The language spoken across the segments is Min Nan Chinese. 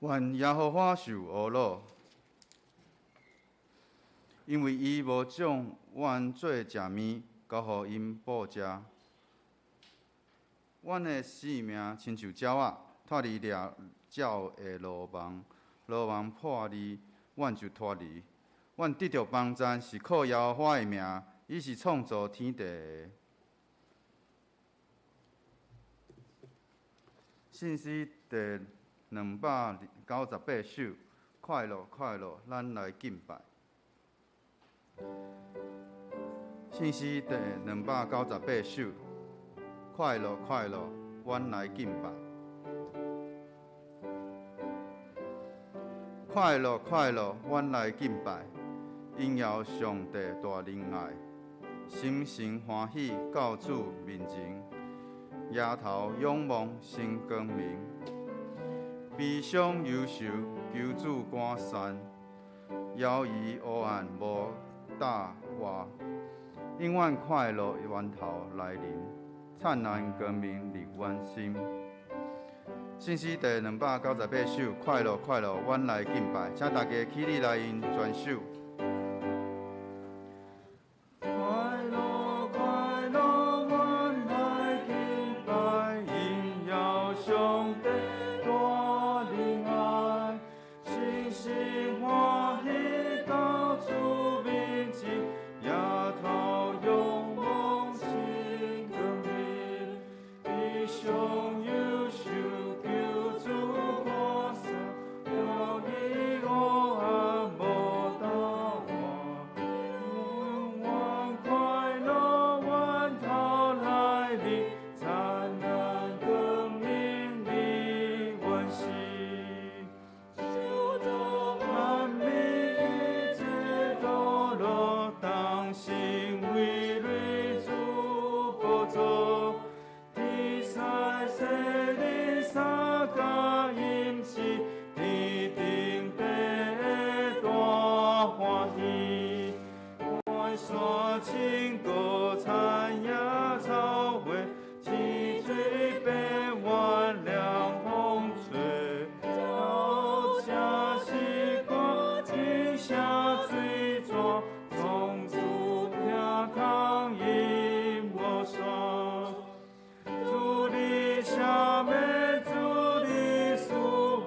願耶和華受呵咾，因為伊無將阮做食物交予𪜶捕食。阮的性命親像鳥仔，脫離掠鳥的羅網，羅網破裂，阮就脫離。阮得著幫贊是靠耶和華的名，伊是創造天地的。信詩第298首，快樂快樂，咱來敬拜。信詩第298首，快樂快樂，阮來敬拜。快樂快樂，阮來敬拜，榮耀上帝大仁愛，心神歡喜到主面前，額頭仰望新光明，悲傷憂愁求主趕散，猶疑黑暗無搭活，永遠快樂源頭來臨，燦爛光明入阮心。信詩第298首，快樂快樂，阮來敬拜，請大家起立來用全首。快樂快樂，阮來敬拜，榮耀上帝大仁愛，心神歡喜到主面前，額頭仰望新光明，悲傷憂愁求主趕散，猶疑黑暗無搭活，永遠快樂源頭來臨，燦爛光明入阮心。萬民一致道路，同心為累主寶座，天使聖靈三加音齊，天頂地大歡喜。滿山青歌讚野草花，清水變源涼風吹。鳥聲詩歌真聲水泉，從此聽通音無煞。主你赦免，主你賜福，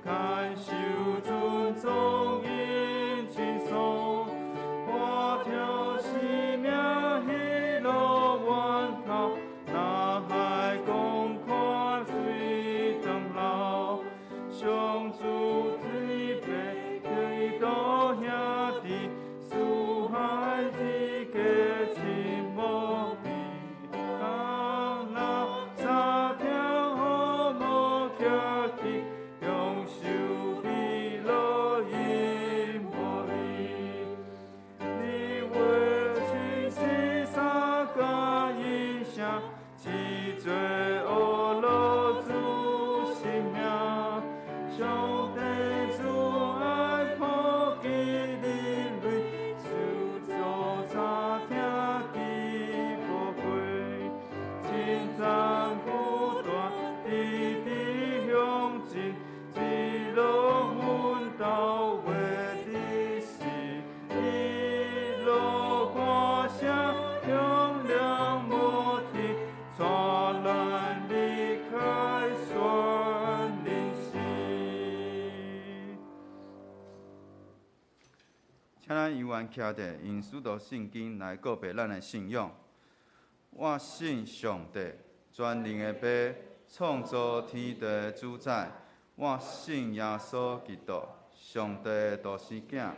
牽手尊崇因輕鬆。歡跳生命喜樂源頭，大海廣闊水長流。上主天父基督兄弟，四海之家親無比。當那三聽好無客氣，享受喜樂因無離。你話親是三加音聲，齊做呵咾主聖名。上帝慈愛普及人類，受造早聽其寶貴，稱讚不斷，直直向前，一路奮鬥袂止息，一路歌聲響亮無停，帶咱離開宣靈心。請咱猶原徛佇，用使徒信經來告白咱的信仰。我信上帝，全能的父，創造天地的主宰。我信耶穌基督，上帝的獨生囝，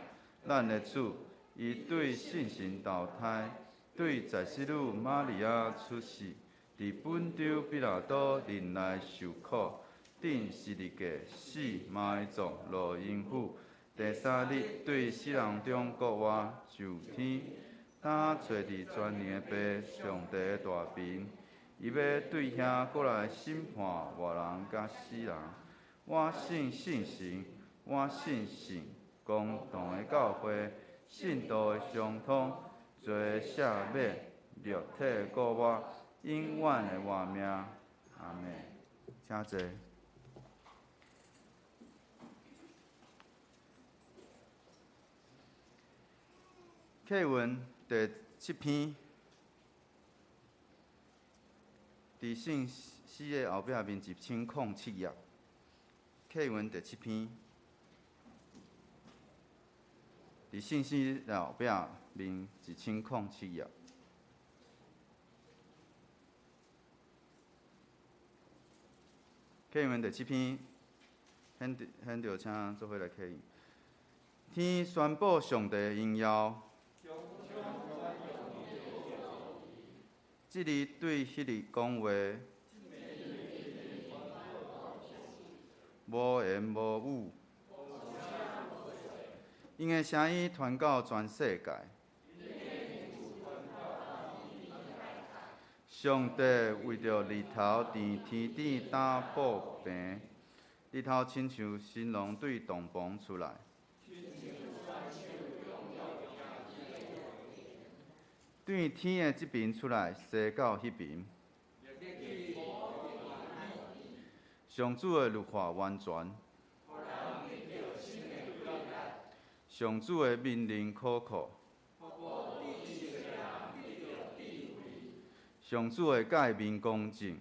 咱的主。伊對聖神投胎，對在使女瑪利亞出世，佇本丟彼拉多忍耐受苦，釘十字架，死，埋葬，落陰府。第三日對死人中復活，上天，擔坐佇全能的父上帝的大爿。伊欲對遐閣來審判活人佮死人。我信聖神，我信聖公同的教會，聖徒的相通，罪的赦免，肉體的復活，永遠的活命。阿們。請坐。課文第七篇，佇聖詩的後壁面1007頁。課文第七篇，佇聖詩的後壁面1007頁。課文第七篇，現現著請做伙來課。天宣布上帝榮耀，這日對彼日講話，無言無語。𪜶的聲音傳到全世界。上帝為著日頭佇天頂擔布棚，日頭親像新郎對帳篷出來。對天的這爿出來，西到彼爿。上主的律法完全，上主的命令可靠。上主的誡命公正，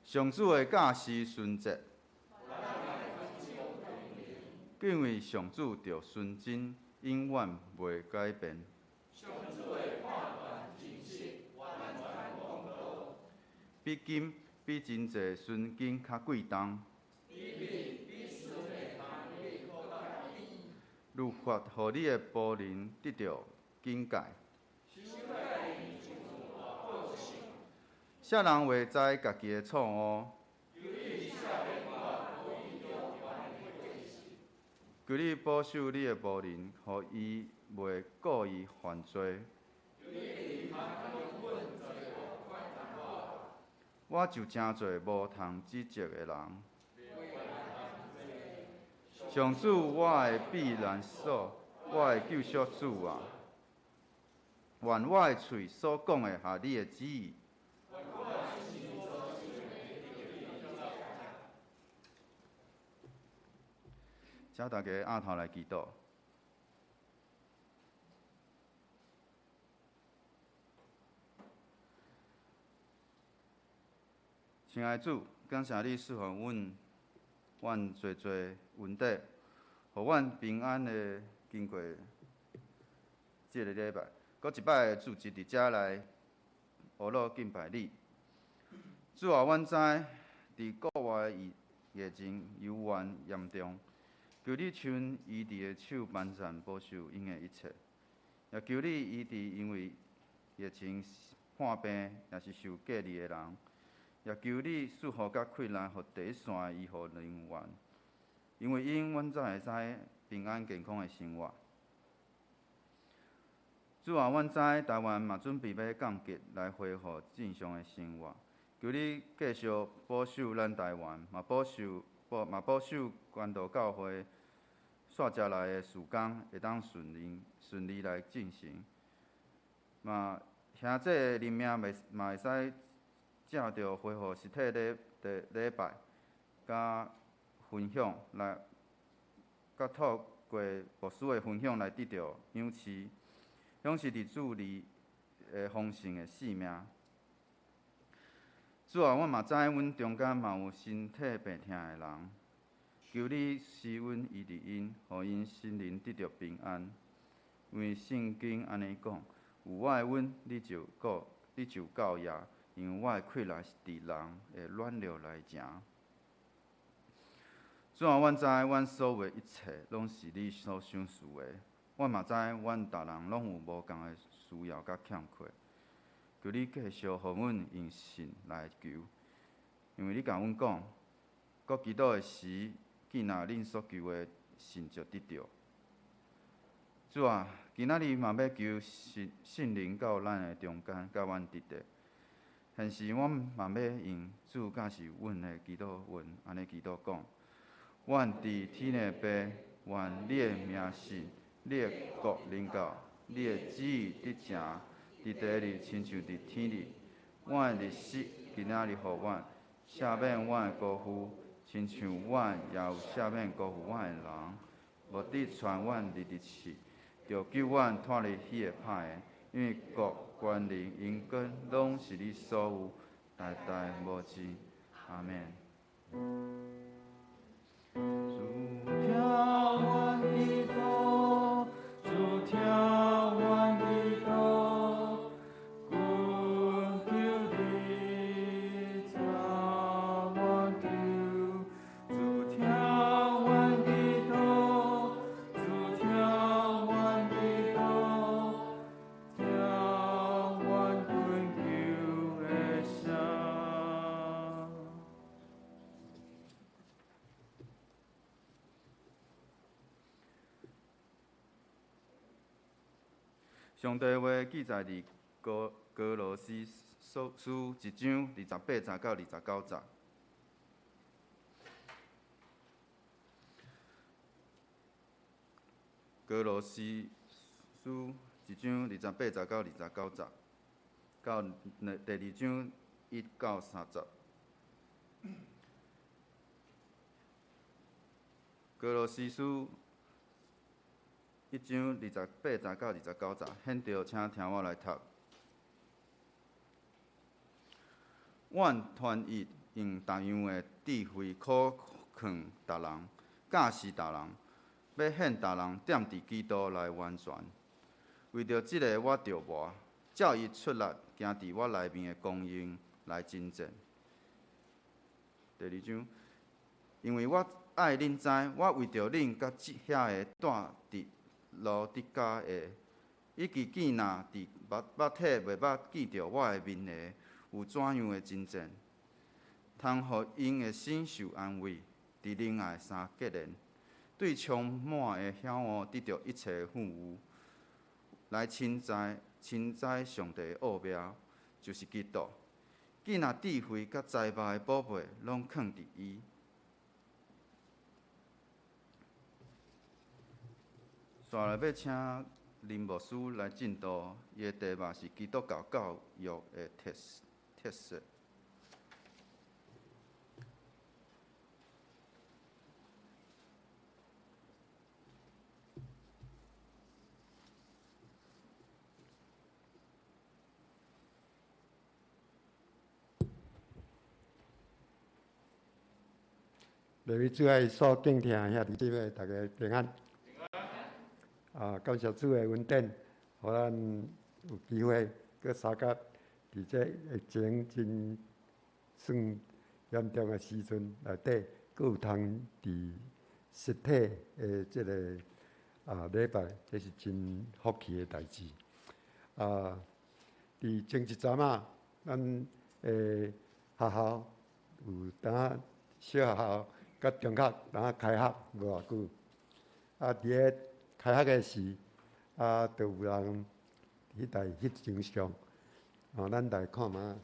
上主的教示純潔。敬畏上主著純真，永遠袂改變。比金比真濟純金較貴重。律法予你的僕人得著警戒。啥人會知家己的錯誤？求你保守你的僕人，予伊袂故意犯罪。我就成做無通指責的人。上主，我的避難所，我的救贖主啊！願我的喙所講的合你的旨意。請大家仰頭來祈禱。親愛的主，感謝你賜予阮，阮濟濟恩典，予阮平安的經過這个禮拜，閣一擺的組織佇遮來學樂敬拜你。主啊，阮知佇國外疫疫情猶原嚴重，求你伸醫治的手幫贊保守𪜶的一切，也求你醫治因為疫情破病，也是受隔離的人。也求你賜福佮困難，予第一線的醫護人員，因為𪜶，阮才會使平安健康的生活。主啊，阮知台灣嘛準備欲降級來恢復正常的生活，求你繼續保守咱台灣，嘛保守保嘛保守關渡教會煞接來的事工會當順利順利來進行。嘛，兄弟的靈命袂嘛會使藉著恢復實體禮的禮拜，佮分享來，佮透過牧師的分享來得著養飼，享受佇主裡的豐盛的生命。主啊，阮嘛知阮中間嘛有身體病疼的人，求你施恩醫治𪜶，予𪜶心靈得著平安。因為聖經按呢講：有我的恩，你就夠，你就夠額。因為我的氣力是佇人的軟弱內成。主啊，阮知阮所有的一切攏是你所賞賜的。阮嘛知阮逐人攏有無仝的需要佮欠缺。求你繼續予阮用信來求，因為你共阮講，閣祈禱的時，見若恁所求的信就得著。主啊，今仔日嘛欲求聖聖靈到咱的中間，佮阮佇咧。現時，阮嘛欲用主教示阮的祈禱文，按呢祈禱講：阮佇天的父，願你的名聖，你的國臨到，你的旨意得成，佇地裡親像佇天裡。阮的日食今仔日予阮，赦免阮的辜負，親像阮也有赦免辜負阮的人。目的傳阮入佇死，著救阮脫離彼个歹的，因為國、權能、榮光，攏是你所有，代代無盡。阿們。主聽阮祈禱，主聽阮祈禱，懇求你聽阮求。主聽阮祈禱，主聽阮祈禱，聽阮懇求的聲。上帝話記載佇歌歌羅西書一章28節到29節。歌羅西書一章28節到29節，到第二章1到3節。歌羅西書一章28節到29節，現在請聽我來讀。阮團一用同樣的智慧苦勸逐人，教示逐人，欲勸逐人踮佇基督內完全。為著這个，我著磨，照伊出力，行佇我內面的功用來征戰。第二章，因為我愛恁知，我為著恁佮這遐个住佇老底嘉的，以及見若佇肉肉體袂捌見著我的面的，有怎樣的征戰，通予𪜶的心受安慰，佇靈愛相結連，對充滿的曉悟得著一切富裕，來親知親知上帝的奧秘，就是基督。見若智慧佮才謀的寶貝，攏囥佇伊。紲來欲請林牧師來證道，伊的題目是基督教教育的特特色。内位主愛所敬聽的兄弟姊妹，大家平安。啊，感謝主的恩典，予咱有機會閣相佮佇這疫情真算嚴重的時陣內底，閣有通佇實體的這个禮拜，這是真福氣的代誌。啊，佇前一陣仔，咱的學校有當小學校佮中學當開學無偌久，啊，佇咧開學的時，啊，就有人去來翕張相，哦，咱來看覓。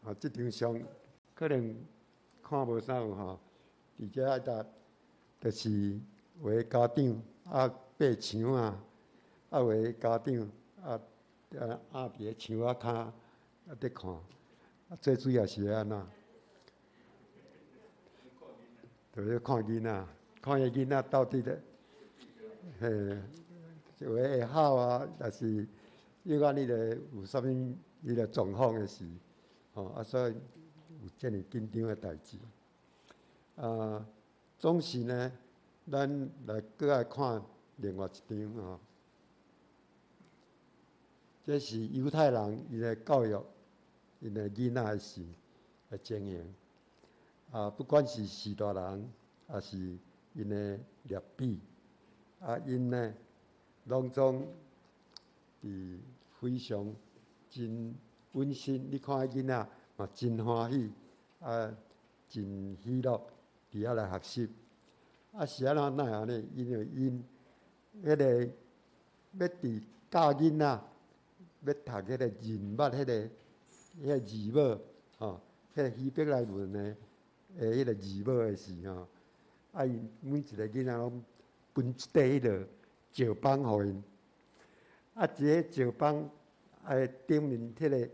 啊，這張相可能看無啥有吼，佇遮搭就是有的家長啊爬牆啊，啊有的家長啊啊佇咧牆仔跤啊佇看，啊最主要是按怎？就咧看囡仔，看彼囡仔到底咧，嘿，有的會哭啊，抑是有按彼个有啥物彼个狀況的時，吼啊，所以有遮爾緊張的代誌。啊，總是呢，咱來閣來看另外一張吼，這是猶太人𪜶的教育，𪜶的囡仔的時的情形。啊，不管是序大人，抑是𪜶的拉比，啊，𪜶呢，攏總佇非常真溫馨。你看彼囡仔嘛，真歡喜，啊，真喜樂，佇遐來學習。啊，是按怎哪會按呢？因為𪜶彼个欲佇教囡仔，欲讀彼个認捌彼个字母，吼，彼个希伯來文的。的彼个字母的時吼，啊，𪜶每一个囡仔攏分一塊彼个石板予𪜶，啊，這个石板啊頂面彼个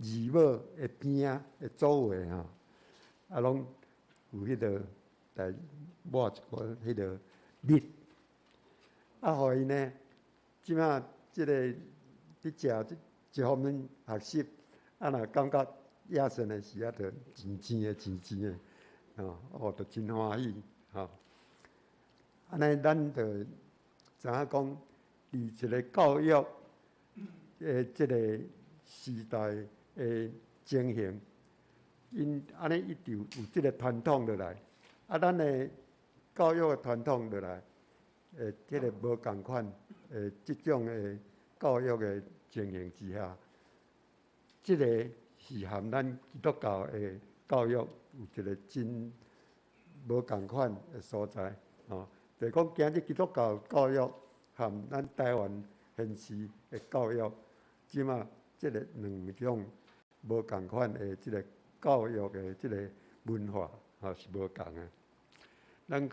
字母的邊仔的組畫吼，啊，攏有彼個來抹一寡彼個蜜，啊，予𪜶呢，這馬這個佇食這這方面學習，啊，若感覺野生的時啊，就甜甜的、甜甜的，吼，哦，就真歡喜，吼。按呢，咱就知影講，佇一個教育的這個時代的情形，𪜶按呢一直有這個傳統落來，啊，咱的教育的傳統落來，這個無仝款的這種的教育的情形之下，這個是和咱基督教的教育有一個真無仝款的所在，吼。就是講，今日基督教教育和咱台灣現時的教育，這馬這個兩種無仝款的這個教育的這個文化，吼是無仝的。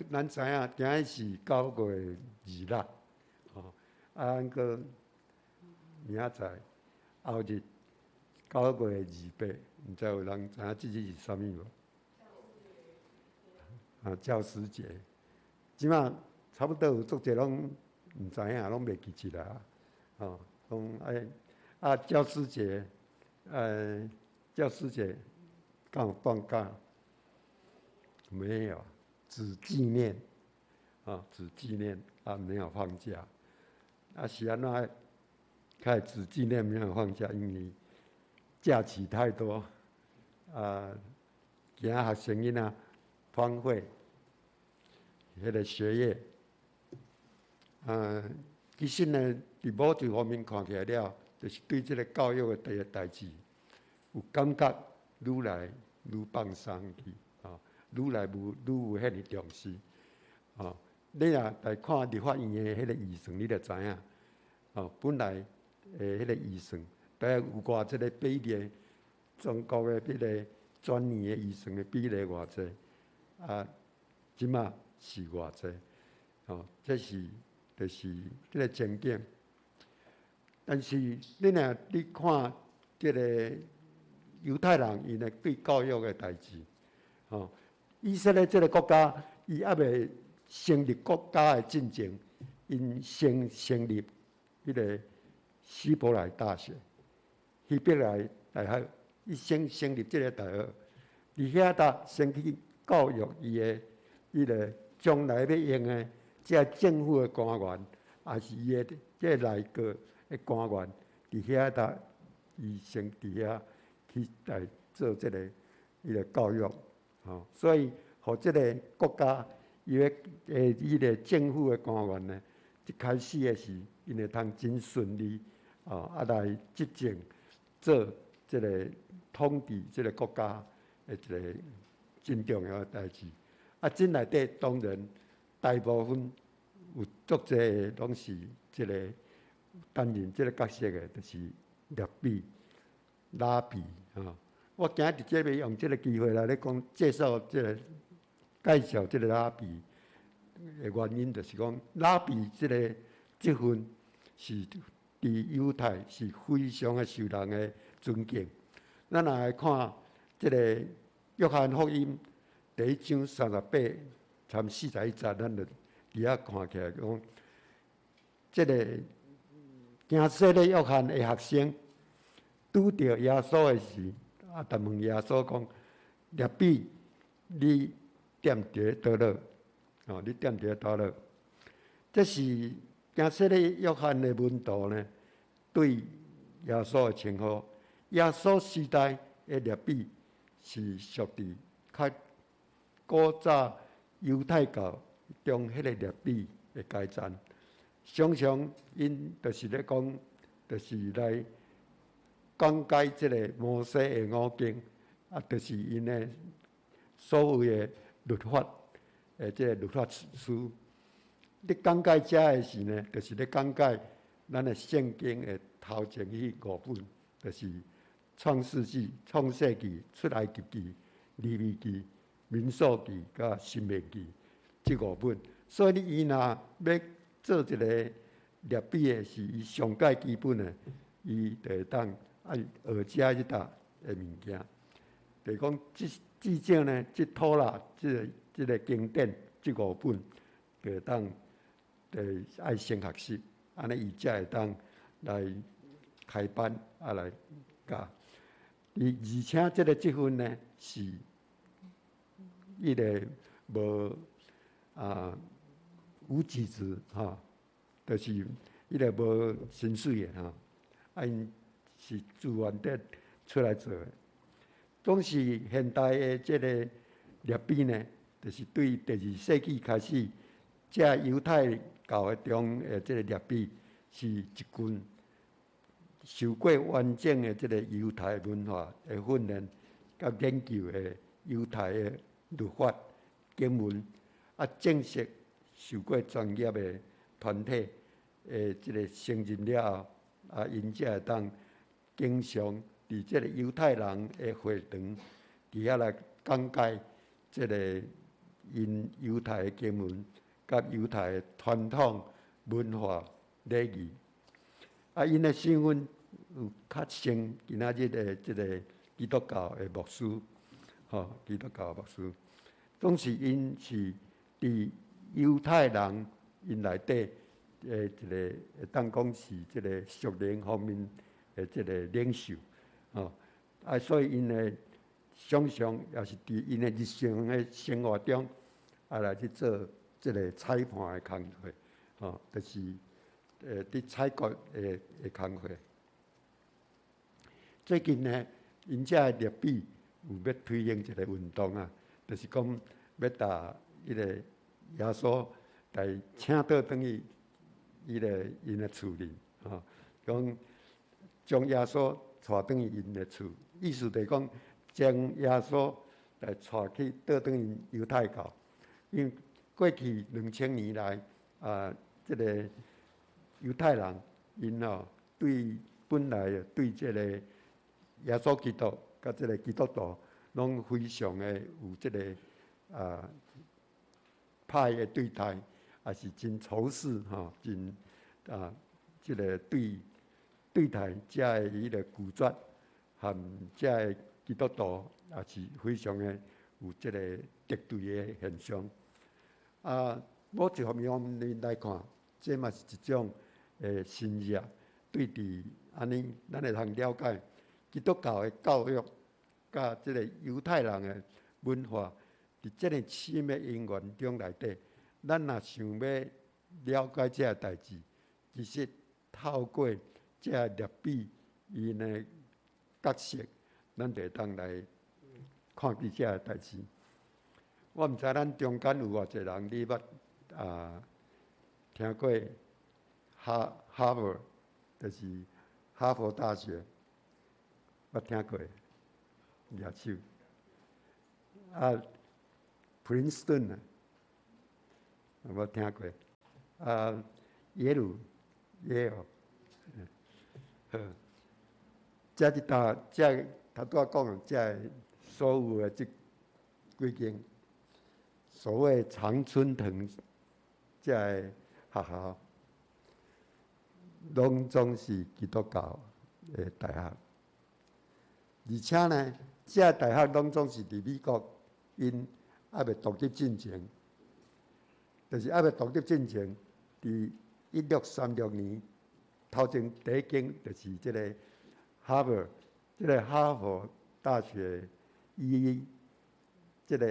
咱知影，今日是9月26，吼，啊，咱閣明仔載後日9月28，毋知有人知影這日是啥物無？啊，教師節。這馬差不多有足濟攏毋知影，攏袂記得啦。吼，講愛啊，教師節，教師節敢有放假？沒有，只紀念，啊，只紀念，啊，沒有放假。啊，是按怎開只紀念沒有放假？因為假期太多，啊，驚學生囡仔荒廢彼個學業。其實呢，佇某一方面看起來了，就是對這個教育的這個代誌，有感覺愈來愈放鬆去，吼，愈來愈愈有遐爾重視，吼。你若來看立法院的彼個預算，你就知影，吼，本來的彼個預算，大約有偌這個比例，全國的彼個全年的預算的比例偌濟，啊，這馬是偌濟，吼，這是就是這個前景。但是你若你看這個猶太人，𪜶的對教育的代誌，吼，以色列這個國家，伊猶未成立國家的進前，𪜶先成立彼個希伯來大學，希伯來大學，伊先成立這個大學，佇遐搭先去教育伊的彼個將來欲用的這政府的官員，抑是伊的這個內閣的官員，佇遐搭伊先佇遐去來做這個彼個教育，吼，所以予這個國家伊的彼個政府的官員呢，一開始的時，𪜶會通真順利，哦，啊來執政做這個統治這個國家的一個真重要的代誌。啊，這內底當然大部分有足濟的攏是這個擔任這個角色的，就是拉比、拉比吼。我今日佇這邊用這個機會來咧講介紹這個介紹這個拉比的原因，就是講拉比這個職分是佇猶太是非常的受人的尊敬。咱若來看這個約翰福音第一章38參41節，咱就佇遐看起來講，這個行洗禮約翰的學生拄著耶穌的時，啊，就問耶穌講：拉比，你踮佇佗落？哦，你踮佇佗落？這是行洗禮約翰的門徒呢，對耶穌的稱呼。耶穌時代的拉比是屬佇較古早猶太教中彼個拉比的階層，常常𪜶就是咧講，就是來講解這個摩西的五經，啊，就是𪜶的所謂的律法的這個律法書。咧講解這的時呢，就是咧講解咱的聖經的頭前彼五本，就是創世紀、創世記、出埃及記、利未記、民數記佮申命記這五本。所以你伊若欲做一個拉比的是伊上蓋基本的，伊就會當愛學遮這搭的物件。就是講，這至少呢，這妥拉這個經典這五本，就會當就愛先學習，按呢伊才會當來開班啊來教。而且這個職分呢，是伊個無啊無給職吼，就是伊個無薪水的吼，啊𪜶是自願得出來做的。總是現代的這個拉比呢，就是對第二世紀開始，這猶太教的中的這個拉比是一群受過完整的這個猶太文化的訓練，佮研究的猶太的律法經文，啊正式受過專業的團體的這個承認了後，啊𪜶才會當經常佇這個猶太人的會堂，佇遐來講解這個𪜶猶太的經文，佮猶太的傳統文化禮儀。啊，𪜶的身份有較勝今仔日的這個基督教的牧師，吼，基督教的牧師，總是𪜶是佇猶太人𪜶內底的一個會當講是這個屬靈方面的這個領袖，吼，啊，所以𪜶的常常也是佇𪜶的日常的生活中，啊來去做這個裁判的工作，吼，就是佇裁決的工課。最近呢，𪜶遮的拉比有欲推行一個運動啊，就是講欲共彼個耶穌來請倒轉去伊個𪜶的厝裡，吼，講將耶穌帶轉去𪜶的厝，意思就是講將耶穌來帶去倒轉去猶太教，因為過去2000年來啊，這個猶太人𪜶吼對本來對這個耶穌基督佮這個基督徒，攏非常的有這個啊歹的對待，也是真仇視吼，真啊這個對待遮的彼個拒絕，和遮的基督徒也是非常的有這個敵對的現象。啊，某一方面來看，這嘛是一種的深入，對佇按呢，咱會通了解基督教的教育，佮這個猶太人的文化，佇這个深的因緣中內底，咱若想欲了解這个代誌，其實透過這个拉比𪜶的角色，咱就會當來看見這个代誌。我毋知咱中間有偌濟人，你捌啊聽過哈佛，就是哈佛大學，捌聽過？舉手。啊，Princeton 啊，有無聽過？啊，耶魯，耶魯，好。這一搭，這頭拄仔講的，這所有的這幾間，所謂常春藤這个學校，攏總是基督教的大學，而且呢，這個大學攏總是佇美國，𪜶猶未獨立進前，就是猶未獨立進前，佇1636年，頭前第一間就是這個哈佛，這個哈佛大學，伊這個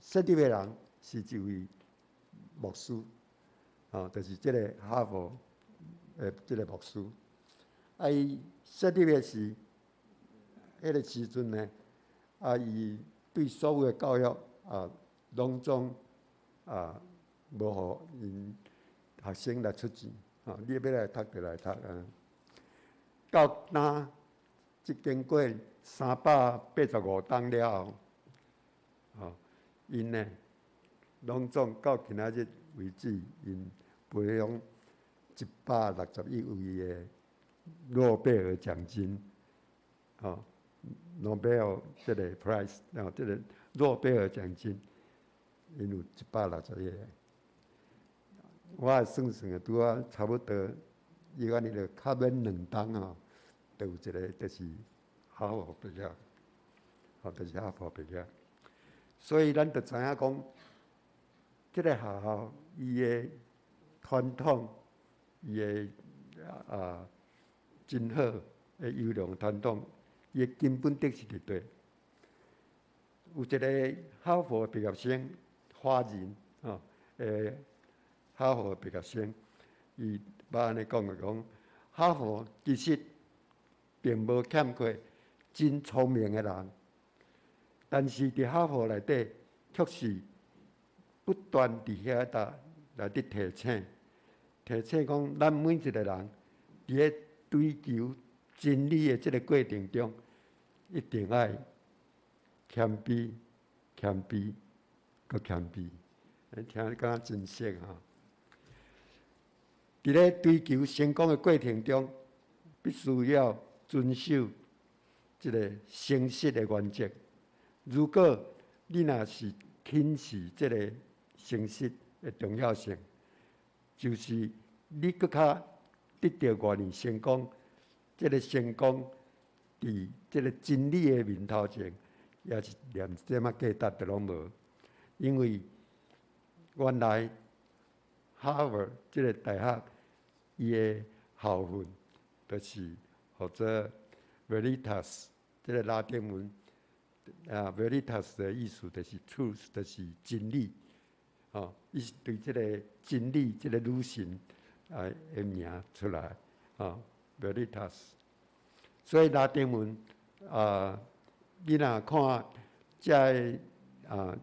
設立的人是一位牧師，哦，就是這個哈佛的這個牧師。啊，伊設立的時，彼個時陣呢，啊，伊對所有的教育啊，攏總啊，無予𪜶學生來出錢，啊，你欲來讀就來讀啊。到今這經過385冬了後，吼，𪜶呢，攏總到今仔日為止，𪜶培養161位的諾貝爾獎金，吼，諾貝爾這個 prize，哦，這個諾貝爾獎金，𪜶有161個。我算算的，拄仔差不多，伊按呢就較免兩冬吼，就有一個就是哈佛畢業，吼，就是哈佛畢業。所以咱就知影講，這个學校伊的傳統，伊的真好的優良傳統，伊的根本得是佇佗。有一个哈佛畢業生，華人吼，哈佛畢業生，伊捌按呢講的講，哈佛其實並無欠缺真聰明的人，但是佇哈佛內底，卻是不斷佇遐搭來佇提醒，提醒講，咱每一个人佇咧追求真理的這个過程中，一定愛謙卑、謙卑、閣謙卑。聽感覺真熟吼。佇咧追求成功的過程中，必須要遵守這个誠實的原則。如果你若是輕視這个誠實的重要性，就是你閣較得著偌爾成功，這个成功佇這个真理的面頭前，也是連一點仔價值都攏無。因為原來哈佛這个大學，伊的校訓就是號做 Veritas，這个拉丁文啊，Veritas 的意思就是 truth，就是真理。吼，伊是對這个真理、這个女神啊的名出來，吼，Veritas。所以拉丁文啊，你若看這个啊，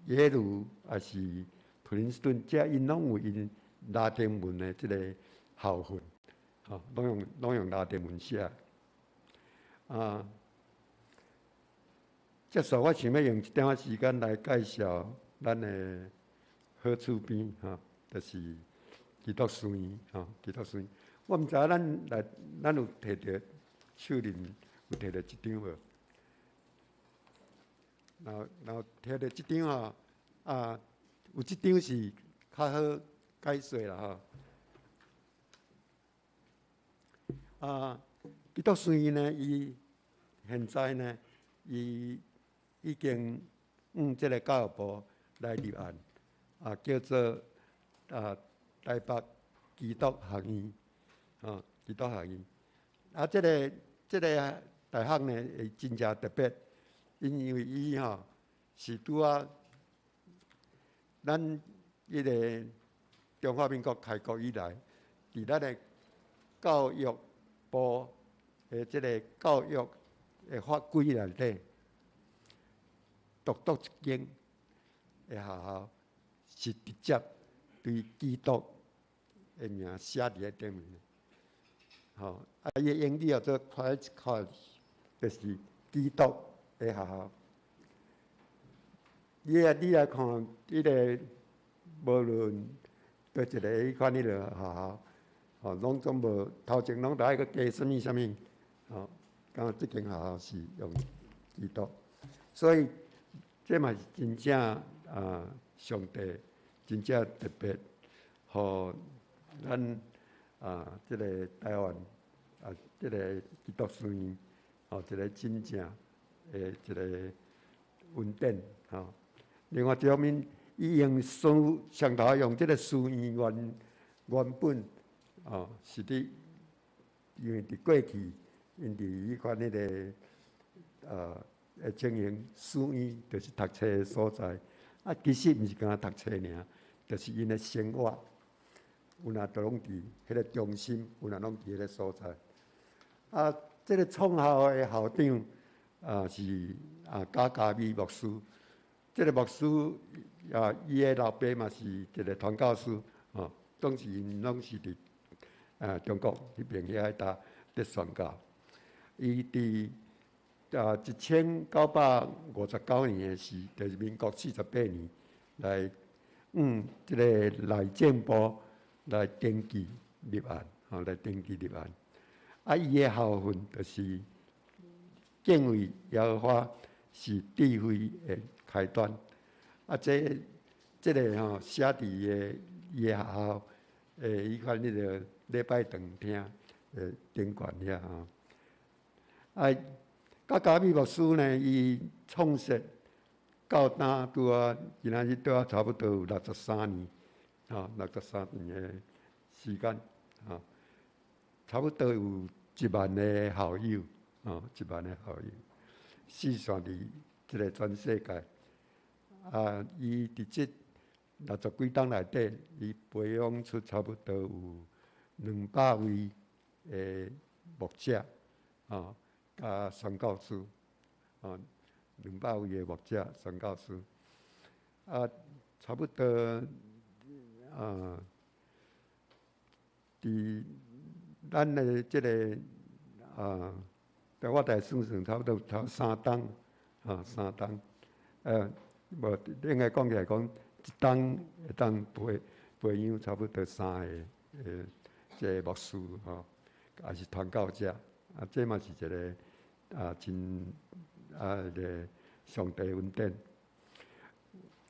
耶魯抑是普林斯頓，這𪜶攏有𪜶拉丁文的這个校訓，吼，攏用拉丁文寫。啊，接續我想欲用一點仔時間來介紹咱的好厝邊，吼，就是基督書院，吼，基督書院。我毋知影咱來，咱有提著手輪，有提著這張無？然後提著這張吼，啊，有這張是較好解說啦吼。啊，基督書院呢，伊現在呢，伊已經向這个教育部來立案，啊，叫做啊台北基督學院，吼，基督學院。啊，這个大學呢，會真正特別，因為伊吼是拄仔咱彼个中華民國開國以來，佇咱的教育部的這个教育的法規內底，獨獨一間的學校是直接對基督的名寫佇咧頂面的，吼，啊，伊的英語叫做 Christ College，就是基督的學校。你來看，彼个無論佗一个彼款彼个學校，吼，攏總無頭前攏著愛閣加啥物啥物，吼，敢若這間學校是用基督，所以這嘛是真正啊，上帝真正特別，予咱啊，這个台灣啊，這个基督書院，吼，一个真正的一个恩典，吼。另外一方面，伊用書上頭用這个書院原本，哦，是佇因為佇過去，𪜶佇彼款彼个的情形，書院就是讀冊的所在。啊，其實毋是干焦讀冊爾，就是𪜶的生活，有若都攏佇彼个中心，有若攏佇彼个所在。啊，這个創校的校長啊是啊賈嘉美牧師。這个牧師啊，伊的老爸嘛是一个傳教士，吼，當時𪜶攏是佇啊中國彼邊遐搭佇宣教。伊佇啊1959年的時，就是民國48年來，這个內政部來登記立案，吼，來登記立案。啊，伊的校訓就是敬畏耶和華是智慧的開端。啊，這個吼寫佇伊的學校的彼款彼个禮拜堂廳的頂懸遐吼。啊，賈嘉美牧師呢，伊創設到今拄仔今仔日拄仔差不多有六十三年，吼，六十三年的時間，吼，差不多有1萬個校友，吼，1萬個校友，四散佇這个全世界。啊，伊佇這六十幾冬內底，伊培養出差不多有200位的牧者，吼，佮宣教師，吼，200位的牧者、宣教師，啊，差不多啊，佇咱的這个啊，我大算算，差不多頭三冬，啊，三冬，無應該講起來講，一冬會當培養差不多三个這個牧師吼，抑是傳教者，啊，這嘛是一个啊真啊个上帝恩典。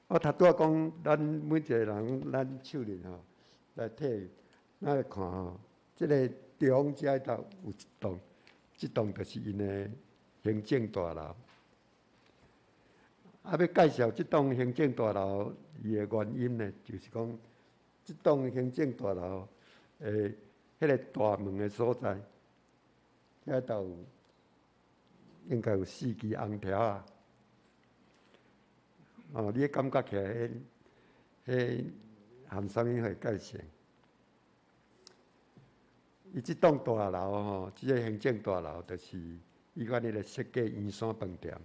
我頭拄仔講，咱每一個人，咱手裡吼來體，咱來看吼，這个中遮頭有一棟，這棟就是𪜶的行政大樓。啊，欲介紹這棟行政大樓伊的原因呢，就是講，這棟行政大樓的彼个大門的所在，遐頭有應該有四支紅條仔。哦，你感覺起來，彼含啥物貨界線？伊這棟大樓吼，這个行政大樓就是伊款彼个設計圓山飯店，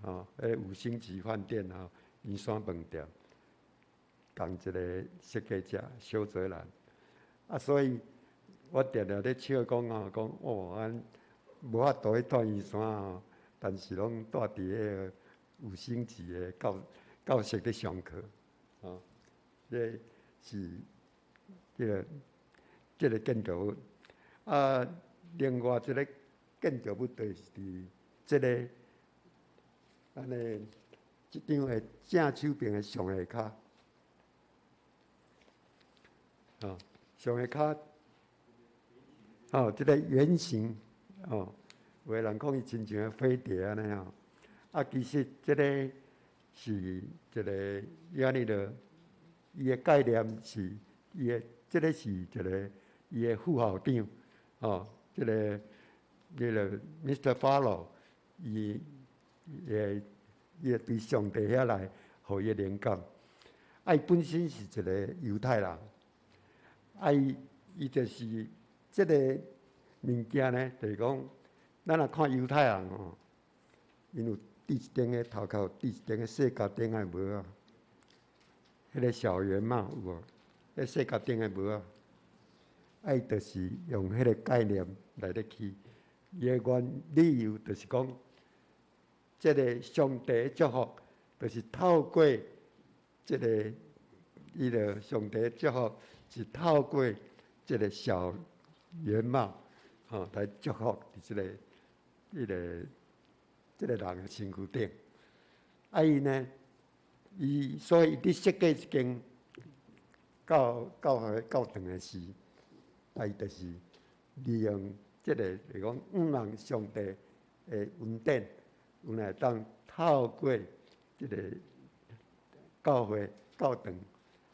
吼，彼个五星級飯店吼，圓山飯店，仝一个設計者蕭澤蘭。啊，所以我定定咧笑講吼，講哦，阮無法度去住圓山吼，但是攏住佇彼个五星級的教室咧上課，吼，這是這个建築物。啊，另外一个建築物就是佇這个咱的這張的正手邊的上下跤，哦，上下跤，哦，這个圓形，哦，有的人講伊親像個飛碟按呢吼。啊，其實這个是一个伊按呢著，伊的概念是伊的，這个是一个伊的副校長，哦，這个彼个 Mr. Farlow，伊對上帝遐來予伊的靈感。啊，伊本身是一个猶太人，啊，伊就是這个物件呢，就是講，咱若看猶太人吼，𪜶有戴一頂个頭殼，戴一頂个細甲頂的帽仔，彼个小圓帽有無？彼細甲頂的帽仔，啊，伊就是用彼个概念來咧起。伊的原理由就是講，這个上帝的祝福，就是透過這个伊的上帝祝福是透過這个小圓帽，吼來祝福佇這个、彼个、這个人的身軀頂。啊，伊呢，伊所以伊佇設計一間教會教堂的時，啊，伊就是利用這个，就是講，向望上帝的恩典，有會當透過這个教會教堂，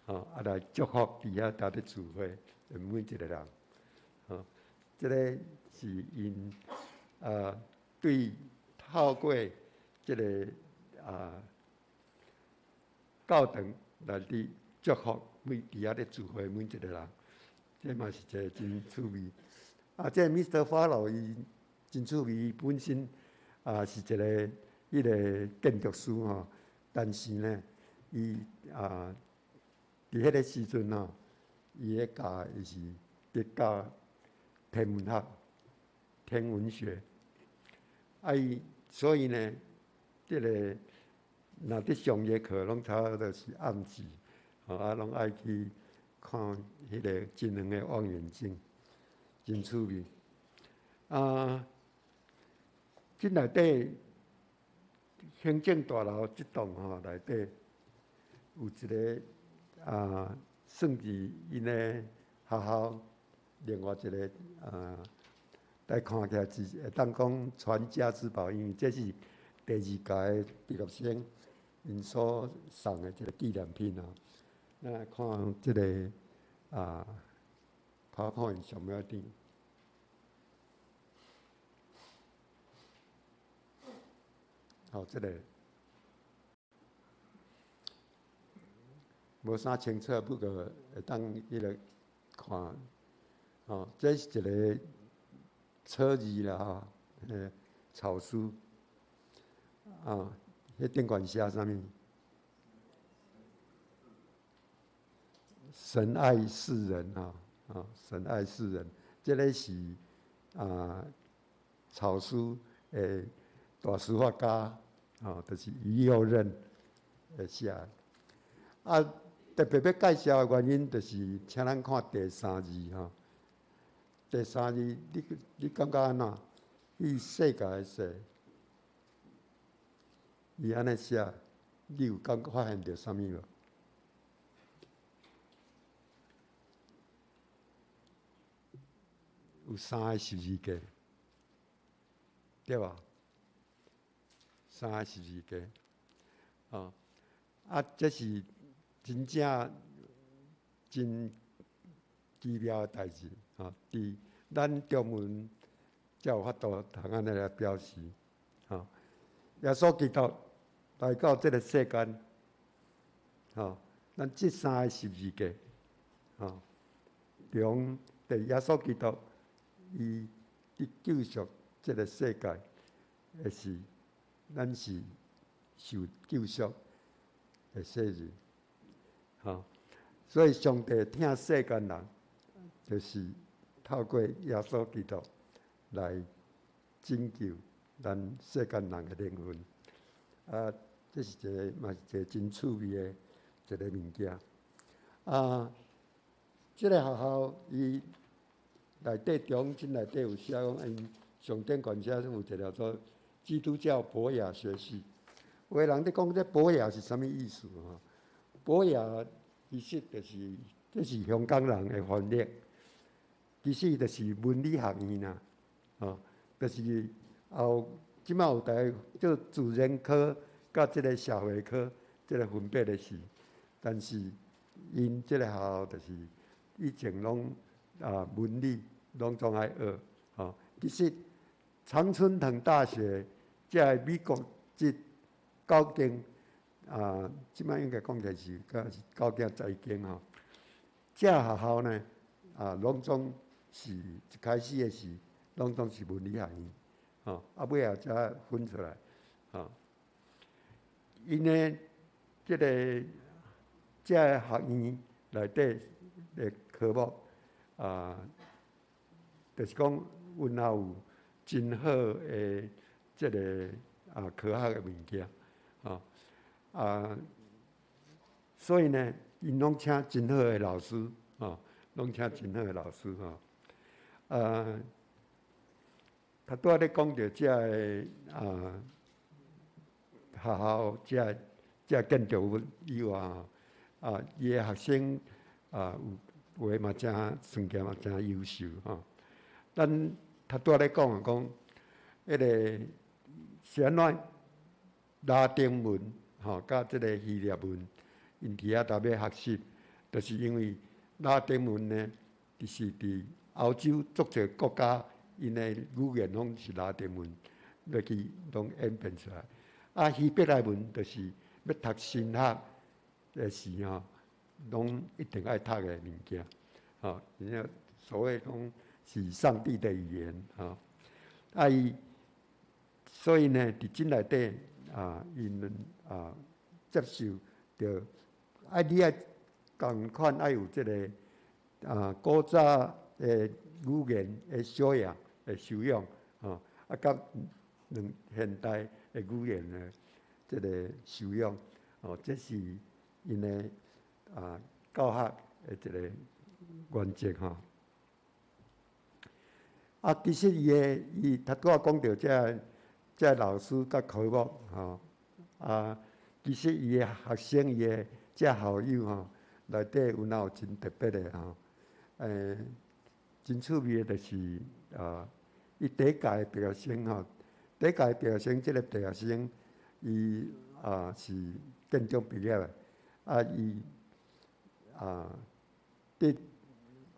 吼，啊來祝福佇遐佇咧聚會的每一個人，吼，這个是𪜶啊對透過這个啊教堂來佇祝福每佇遐咧聚會每一個人，這嘛是一个真趣味。啊，這个 Mr. Farlow 伊真趣味，伊本身啊是一个彼个建築師吼，但是呢，伊啊佇彼个時陣吼，伊咧教伊是佇教天文學、天文學。啊，伊所以呢，這个若佇上伊的課，攏差不多是暗時，吼啊，攏愛去看彼个真遠的望遠鏡，真趣味。啊，這內底行政大樓這棟吼內底有一个啊，算是𪜶的學校另外一个啊，來看起來是會當講傳家之寶，因為這是第二屆的畢業生。𪜶所送的這个紀念品吼。咱來看這个PowerPoint 上尾頂。好，這个無啥清楚，不過會當彼个看。哦，這是一个草字啦，吼，草書。啊，彼頂懸寫啥物？神愛世人，吼，啊，神愛世人，這个是草書的大書法家，吼，就是於右任來寫的。啊，特別欲介紹的原因，就是請咱看第三字吼。第三字，你感覺按怎？伊世界的世，伊按呢寫，你有感覺發現著啥物無？有三个十字架，對無？三个十字架，哦，啊，這是真正真奇妙的代誌，吼！佇咱中文才有法度通按呢來表示，吼。耶穌基督來到這个世間，吼，咱這三个十字架，吼，中佇耶穌基督伊佇救贖這个世界的時，咱是受救贖的世人，吼。所以上帝疼世間人，就是透過耶穌基督來拯救咱世間人的靈魂。啊，這是一个嘛是一个真趣味的一个物件。啊，這个學校伊內底中心內底有寫講，𪜶上頂懸寫有一个叫做基督教博雅學系。有的人咧講這博雅是啥物意思吼？博雅其實就是這是香港人的翻譯，其實就是文理學院啦，吼，就是後這擺有台做自然科佮這个社會科這个分別的是，但是𪜶這个學校就是以前攏文理攏總愛學，吼。其實常春藤大學這个美國籍九間啊，這擺應該講起來是閣是九間財經吼。這學校呢，啊，攏總是一開始的時，攏總是文理學院，吼，啊，尾後才分出來，吼。𪜶的這个這个學院內底的科目啊，就是講，阮也有真好的這个科學的物件，吼啊，所以呢，𪜶攏請真好的老師，吼，攏請真好的老師，吼。頭拄仔咧講著這个學校這個建築物以外，吼，啊，伊的學生啊，有有的嘛誠算起來嘛誠優秀，吼。咱頭拄仔咧講啊，講彼个是按怎拉丁文吼，佮這个希臘文，𪜶佇遐特別學習，就是因為拉丁文呢，就是佇歐洲足濟國家，𪜶的語言攏是拉丁文，落去攏演變出來。啊，希伯來文就是欲讀神學的時吼，攏一定愛讀的物件，吼，因為所謂講是上帝的語言，吼。啊，伊所以呢，佇這內底啊，𪜶啊接受著愛你愛仝款愛有這个古早的語言的修養的修養，吼，啊，佮兩現代的語言的這个修養，哦，這是𪜶的教學的一个原則吼。啊，其實伊的伊頭拄仔講著這个老師佮科目吼，啊，其實伊的學生伊的這校友吼，內底有哪有真特別的吼，真趣味的就是啊，伊第一屆的畢業生吼，第一屆畢業生，這个畢業生，伊是建中畢業的，伊佇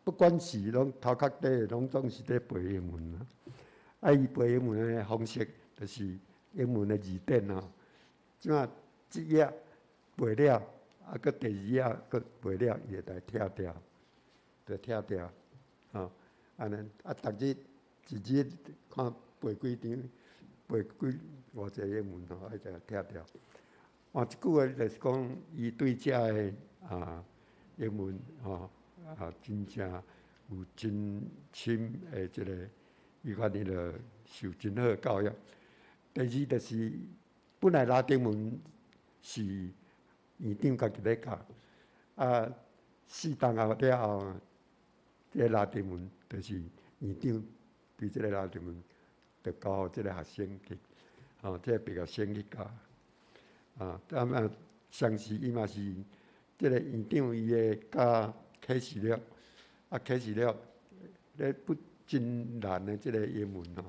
不管是攏頭殼底，攏總是咧背英文啊。伊背英文的方式，就是英文的字典吼。這馬這頁背了，閣第二頁閣背了，伊會來拆掉，就拆掉，吼。按呢，逐日一日看背幾張，背幾偌濟英文吼，愛就拆掉。換一句話就是講，伊對遮的英文吼真正有真深的這个，伊款彼个受真好的教育。第二就是，本來拉丁文是院長家己咧教，四冬後了後，這个拉丁文就是院長對這个拉丁文，就交予這个學生去，吼，這个畢業生去教。同時伊嘛是這个院長伊會教啟示錄，啟示錄咧不真難的這个英文吼，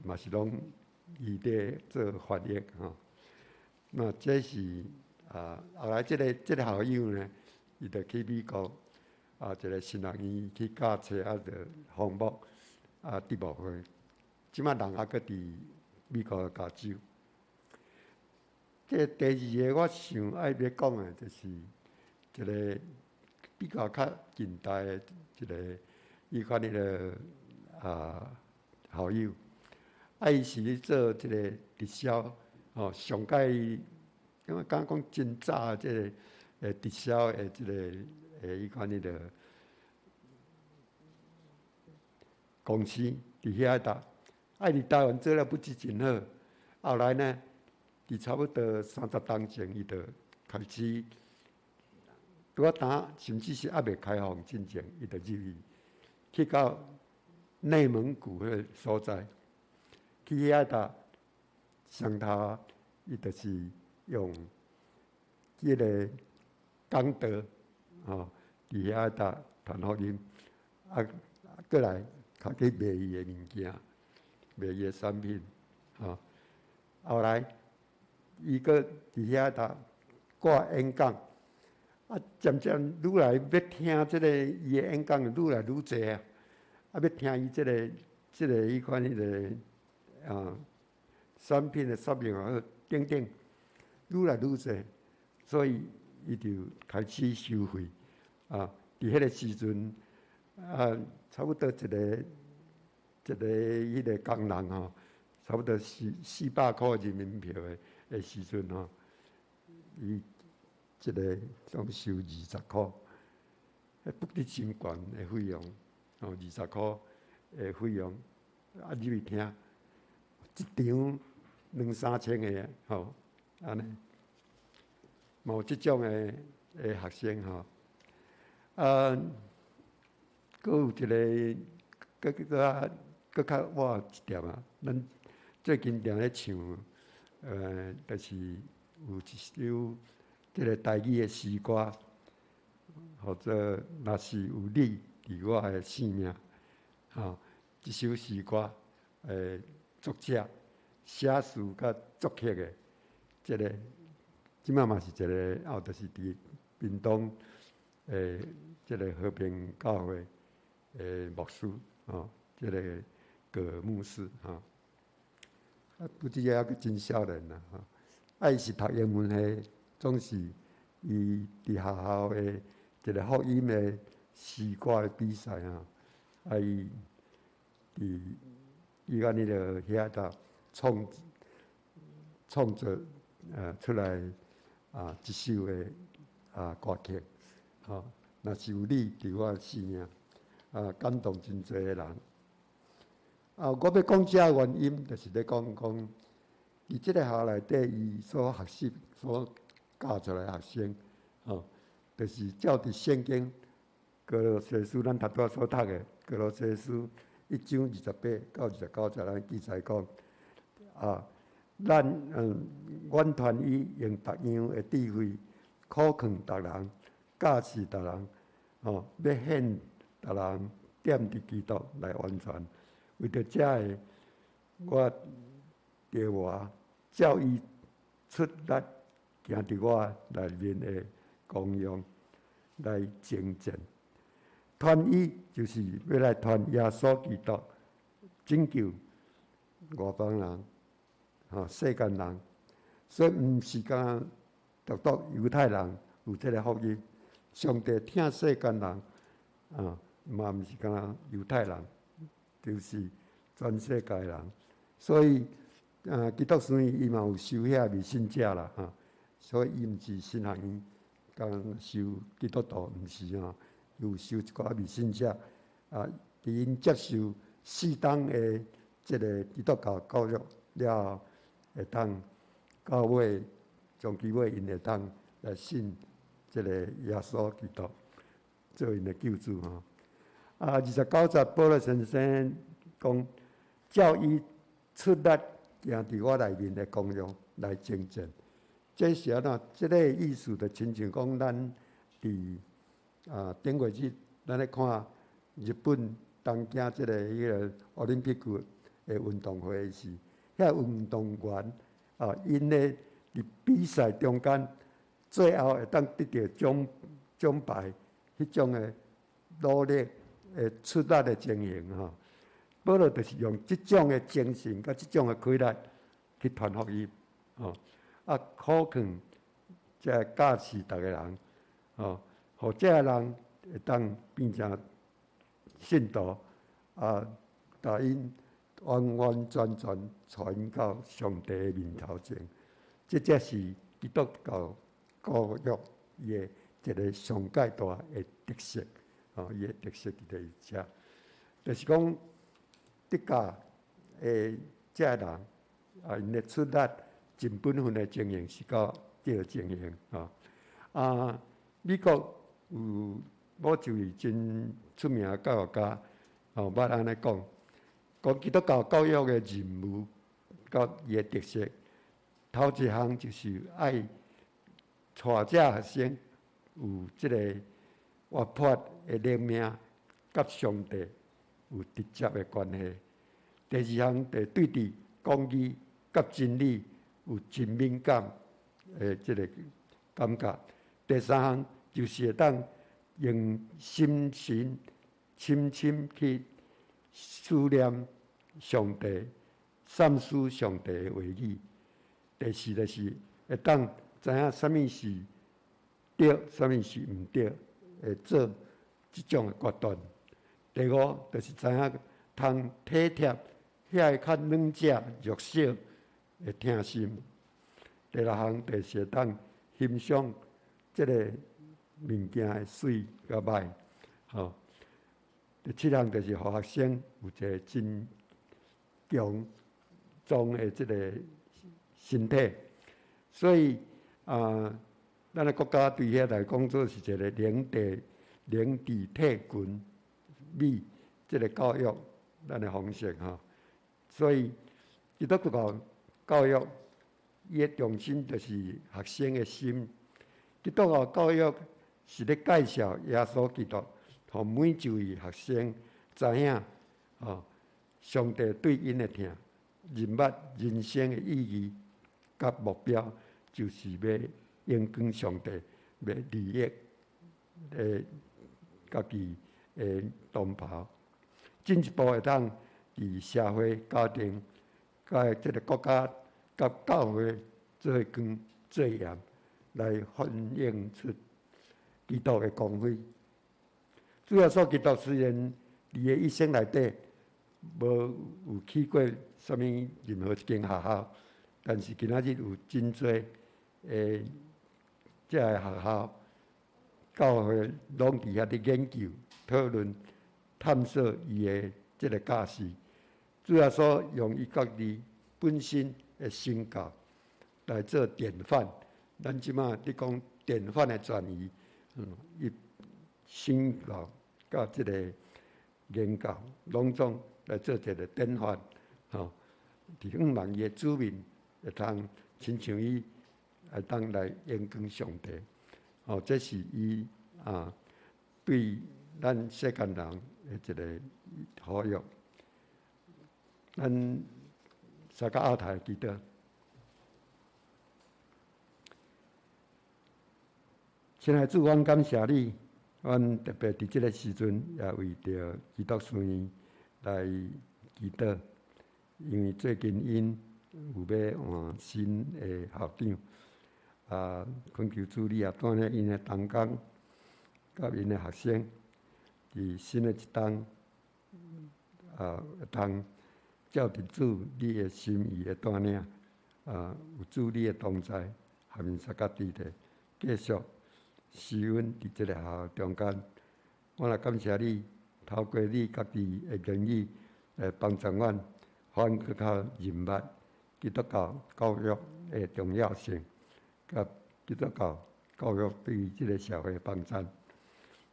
嘛是攏伊咧做翻譯吼。那這是後來這个校友呢，伊就去美國一个神學院去教冊，就訪牧得牧會，這馬人猶閣佇美國的加州。這第二个我想愛欲講的，就是一个比較較近代的一个伊款彼个校友，伊是咧做這个直銷，吼，上蓋感覺敢講真早這个直銷的這个伊款彼个公司佇遐搭，佇台灣做了不止真好，後來呢，佇差不多30冬前，伊就開始拄仔當，甚至是猶未開放進前，伊就入去，去到內蒙古彼個所在，去遐搭上頭，伊就是用這个講道，吼，佇遐搭傳福音，過來較去賣伊的物件，賣伊的產品，吼。後來伊閣佇遐搭掛演講，漸漸愈來欲聽這个伊的演講愈來愈濟啊，欲聽伊這个彼款彼个產品的說明啊等等，愈來愈濟，所以伊就開始收費。佇彼个時陣，差不多一个一个彼个工人吼，差不多400箍人民幣的時陣吼，伊一个總收20箍，彼不得真懸的費用，吼，20箍的費用，入去聽，一場兩三千个，吼，按呢，嘛有這種的學生吼，閣有一个，閣閣較閣較晚一點啊，咱最近定咧唱，就是有一首這个台語的詩歌，號做《若是有你佇我的生命》，吼，這首詩歌的作者寫詞佮作曲的，這个這馬嘛是一个，就是佇屏東的這个和平教會的牧師，吼，這个葛牧師，吼，不只猶閣真少年啦，吼，伊是讀英文系，總是伊佇學校的一个福音的詩歌的比賽吼，伊佇伊按呢个遐搭創作出來一首的歌曲，吼，若是有你佇我的生命，感動真濟的人。我欲講這个原因，就是咧講講，佇這个學校內底，伊所學習、所教出來的學生，吼，就是照佇聖經歌羅西書，咱頭拄仔所讀的歌羅西書一章28到29節，咱記載講，咱完全伊用各樣的智慧，苦勸逐人，教示逐人，吼，欲顯逐人踮佇基督內完全。為著這个，我著活照伊出力行佇我內面的功用來征戰。傳伊就是欲來傳耶穌基督拯救外邦人，吼，世間人，所以毋是干焦獨獨猶太人有這个福音。上帝疼世間人，啊，嘛毋是干焦猶太人，就是全世界人。所以，啊，基督學院伊嘛有收遐未信者啦，哈，所以伊毋是神學院，干收基督徒，毋是吼，有收一寡未信者，啊，佇𪜶接受適當的這个基督教教育了後，會當到尾終其尾，𪜶會當來信這个耶穌基督做𪜶的救主吼。啊，29節，保羅先生講，照伊出力行佇我內面的功用來征戰。這是按怎？這个意思就親像講，咱佇啊頂月日，咱咧看日本東京這个彼个奧林匹克的運動會時，遐運動員啊，𪜶咧佇比賽中間，最後會當得著獎牌，彼種的努力的出力的情形吼。保羅就是用這種的精神，佮這種的氣力去傳福音，吼，啊，苦勸這个教示逐个人，吼，予這个人會當變成信徒，啊，共𪜶完完全全帶𪜶到上帝的面頭前，這才是基督教教育伊的一个上蓋大的特色，吼，伊的特色佇佇遮，就是講得教的這个人，啊，𪜶的出力盡本分的情形是到這个情形，吼。啊，美國有某一位真出名的教育家，吼，捌按呢講，講基督教教育的任務佮伊的特色，頭一項就是愛帶這學生有這个活潑的靈命，佮上帝有直接的關係。第二項，就對佇公義佮真理有真敏感的這个感覺。第三項，就是會當用心神深深去思念上帝、三思上帝的話語。第四，就是會當知影啥物是對，啥物是毋對，會做這種的決斷。第五，就是知影通體貼遐个較軟者弱小的疼心。第六項，就是會當欣賞這个物件的媠佮歹，吼。第七項，就是予學生有一个真強壯的這个身體。所以啊，咱的國家對遐來講，做是一个靈智體群美這个教育，咱的方式吼。所以基督教教育，伊的重心就是學生的心。基督教教育是咧介紹耶穌基督，予每一位學生知影，吼，上帝對𪜶的疼，認捌人生的意義佮目標，就是欲榮光上帝，欲利益的家己的同胞，進一步會當佇社會、家庭、佮這个國家、佮教會做光做鹽，來反映出基督的光輝。主耶穌基督雖然佇伊一生內底無有去過啥物任何一間學校，但是今仔日有真濟的這个學校、教會攏佇遐佇研究、討論、探索伊的這个教示。主耶穌用伊家己本身的身教來做典範。咱這馬佇講典範的轉移，伊身教佮這个言教，攏總來做一个典範，吼。佇向望伊的子民會通親像伊，會當來榮光上帝，吼，這是伊啊對咱世間人的一个呼籲。咱三個後台祈禱。亲爱主，阮感谢你，阮特别佇這个時陣，也為著基督書院來祈禱，因為最近𪜶有欲換新的校長，啊，懇求主你也帶領𪜶的同工，佮𪜶的學生，佇新的一冬，啊，會當照著主你的心意的帶領，啊，有主你的同在，合面相佮佇咧，繼續施恩佇這个學校中間。我來感謝你，透過你家己的言語來幫助阮，予阮閣較認捌基督教教育的重要性，佮基督教教育對於這个社會的幫助。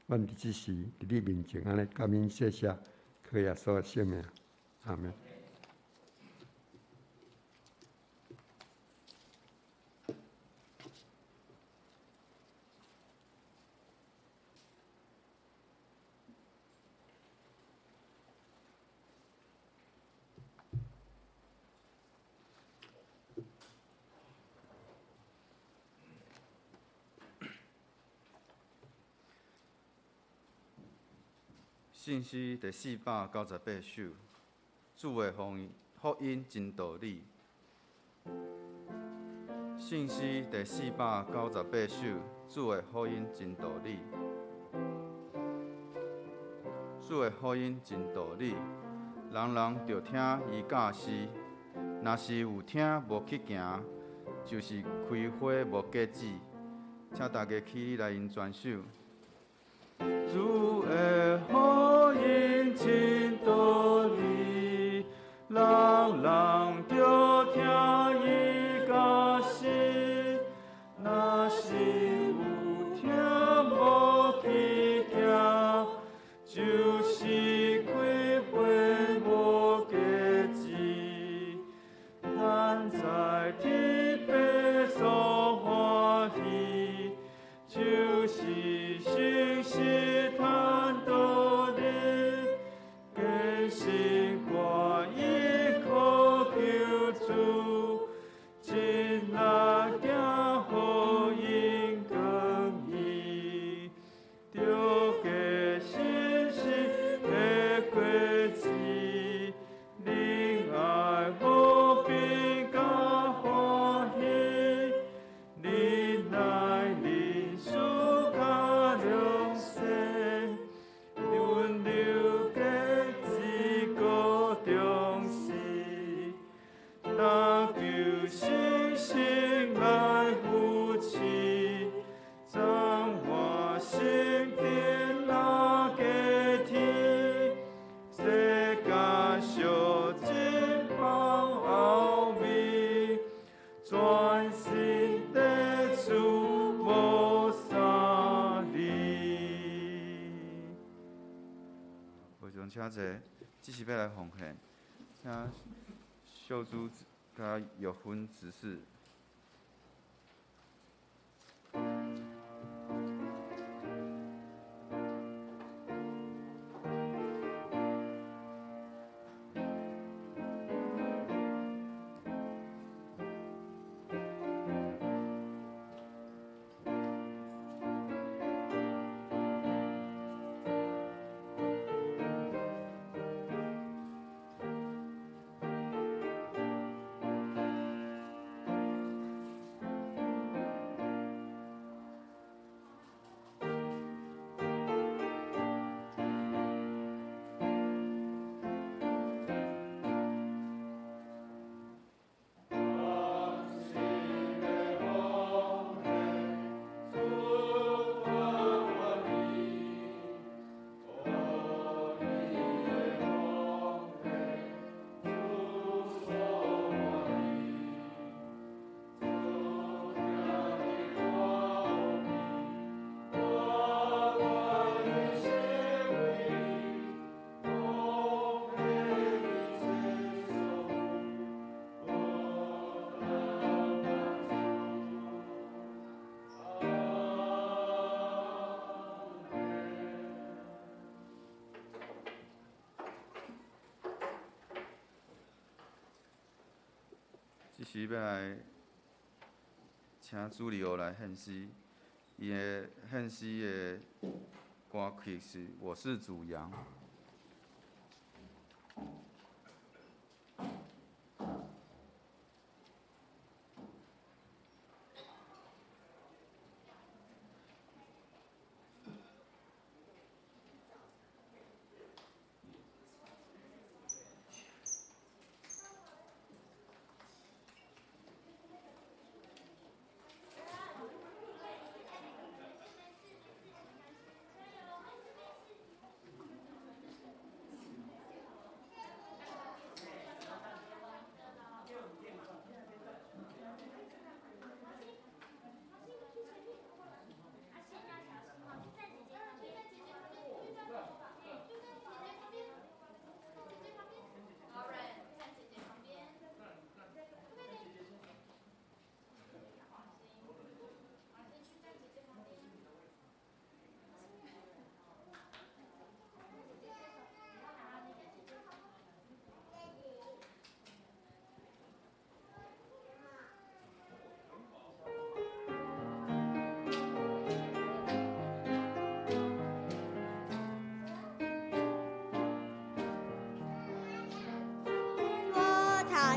阮佇這時佇你面前按呢感恩謝謝，靠耶穌的聖名，阿們。聖詩第498首，主的福音真道理。聖詩第498首，主的福音真道理。主的福音真道理，人人著聽伊教示。若是有聽無去行，就是開花無結子。請大家起立來用全首。主的福音真道理，人人著聽伊教示。若是有聽無去行，就是開花無結子。咱在天父所歡喜，就是誠實談道理，堅信看伊苦求主，真力行福音光義，著結信實的果子，仁愛和平佮歡喜，忍耐忍恕佮良善，溫柔節制閣重視，但求信心來扶持，怎活升天那加天，世間小真芳奧秘，全心的主無三離。會長請坐，這是欲來奉獻，請秀珠佮玉芬執事。這時欲來請主禮學來獻詩，伊的献诗的歌曲是《我是主羊》。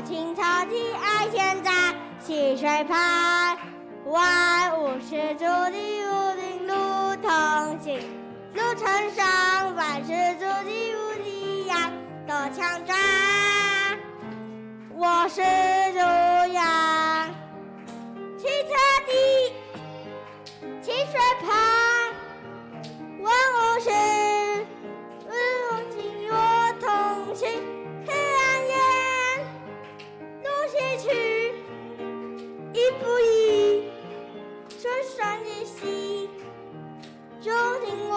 青草地爱现在溪水畔，万物是主的武林路同行，路程上凡是主的武力羊都强壮。我是主羊，青草地，溪水畔，万物是路同我同行。一步一，顺顺的溪，就听我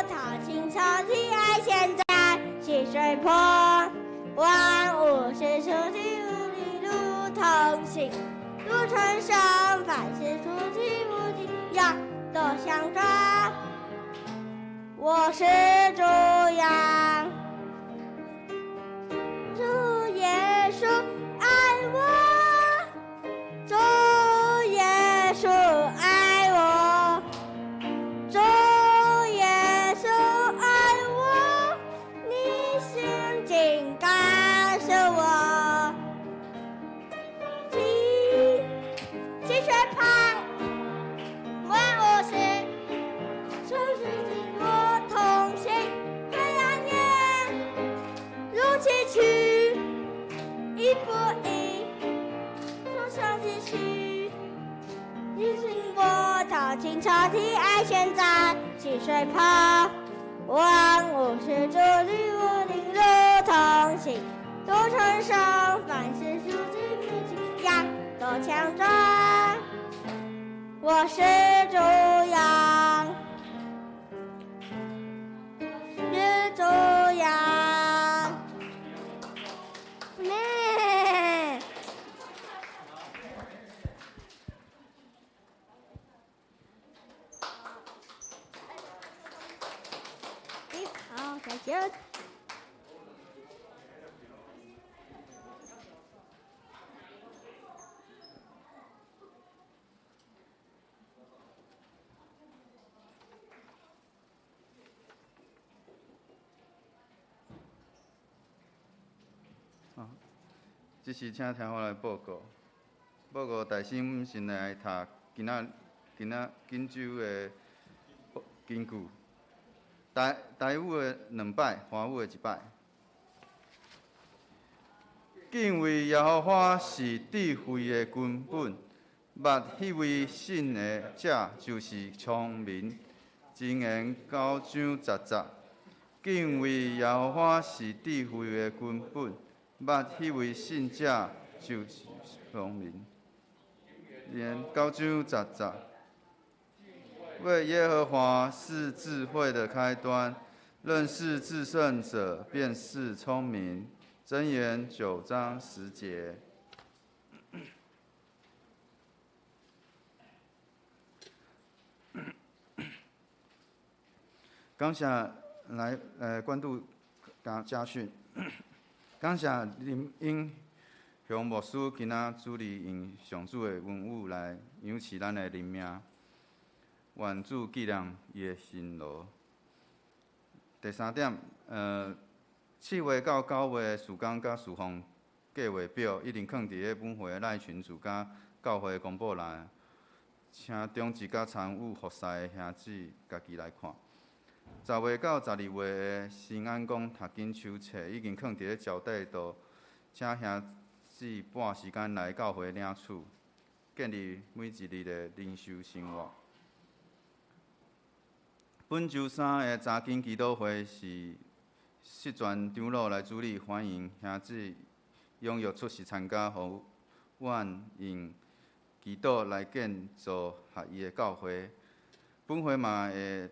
踏青草地爱现在溪水旁，万物是出的无力路同行，路程上凡是出的无力羊都相抓。我是主羊，主耶稣爱我。主耶稣爱我，主耶稣爱我，你心情感受我。溪水旁，万物是出是我同行，黑暗夜如崎岖，一步一。你听我踏青草地爱现在溪水旁，万物是主的武林路同行，路程上凡是主的武力羊都强壮。我是主羊，是主羊。好，再见。好，这时请听我来报告。报告大新先来读今仔今仔今周的根据。台语的两摆，华语的一摆。敬畏耶和华是智慧的根本，捌彼位信的者就是聪明。箴言9章10节。敬畏耶和华是智慧的根本，捌彼位信者就是聪明。箴言9章10节。为耶和华是智慧的开端，认识至圣者便是聪明。箴言9章10节。感谢来关注家训，感谢林英雄牧师今仔主理用上主的恩语来养赐咱的灵命。愿主紀念伊的辛勞。第三點，7月到9月的事工佮事奉計劃表已經囥佇咧本會的賴群組佮教會的公布欄，請長執佮參與服侍的兄姊家己來看。10月到12月的新安宮讀經手冊已經囥佇咧招待桌，請兄姊撥時間來教會領取，建立每一日的靈修生活。本週三的查經祈禱會是釋傳長老來主理，歡迎兄姊踴躍出席參加，予阮用祈禱來建造合伊的教會。本會嘛會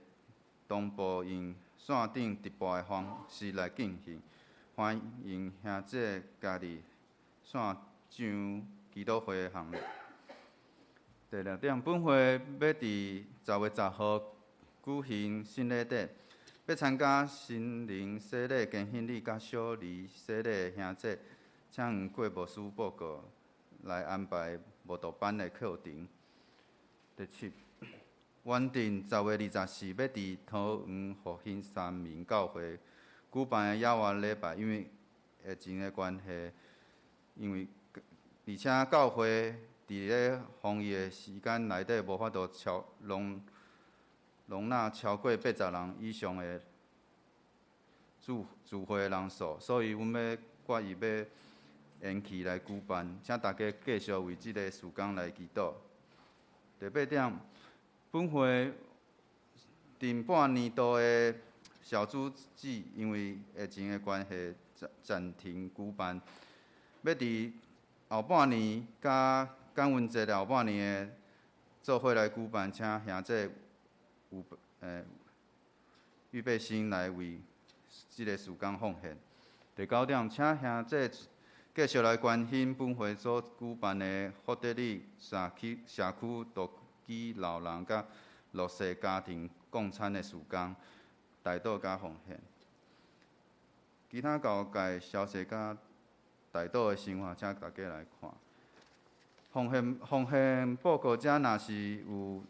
同步用線頂直播的方式來進行，歡迎兄姊加入線上祈禱會的行列。第六點，本會欲佇10月10號舉行聖禮典，欲參加新人洗禮、堅振禮佮小兒洗禮的兄姊，請向郭牧師報告，來安排慕道班的課程。第七，原定10月24欲佇桃園復興三民教會舉辦的野外禮拜，因為疫情的關係，因為而且教會佇咧防疫的時間內底無法度超容容納超過80人以上的聚聚會的人數，所以阮欲決議欲延期來舉辦，請大家繼續為這个事工來祈禱。第八點，本會近半年度的小組祭，因為疫情的關係暫暫停舉辦，欲佇後半年佮感恩節後半年的做伙來舉辦，請兄姊有預備心來為這个事工奉獻。第九點，請兄姊繼續來關心本會所舉辦的福德里社區社區獨居老人佮弱勢家庭共餐的事工，代禱佮奉獻。其他教界消息佮代禱的生活，請大家來看。奉獻奉獻報告者若是有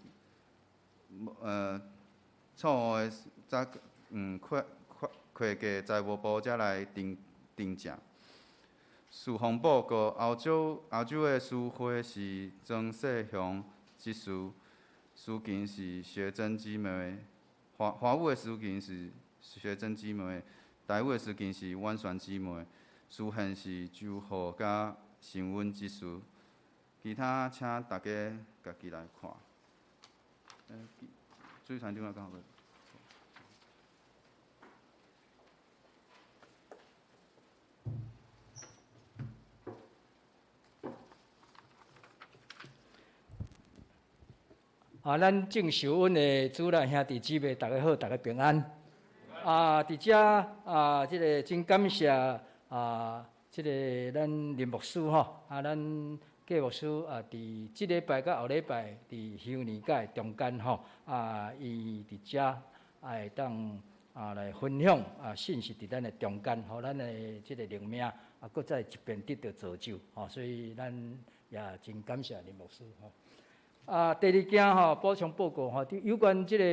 錯誤的，則會會會計財務部才來訂訂正。事奉報告，歐洲歐洲的司會是莊世雄執事，司琴是學珍姊妹，華華語的司琴是學珍姊妹，台語的司琴是婉璇姊妹，司獻是周浩佮新穩執事。其他請大家家己來看。水傳長來講好。啊，咱正受阮的主內兄弟姊妹，大家好，大家平安。啊，佇遮啊，這个真感謝啊，這个咱林牧師吼，啊，咱郭牧師啊，佇這禮拜佮後禮拜佇休年假中間吼，啊，伊佇遮啊會當啊來分享啊信息佇咱的中間，予咱的這个靈命啊，閣再一遍得著造就吼，所以咱也真感謝林牧師吼。啊，第二件吼，補充報告吼，有關這個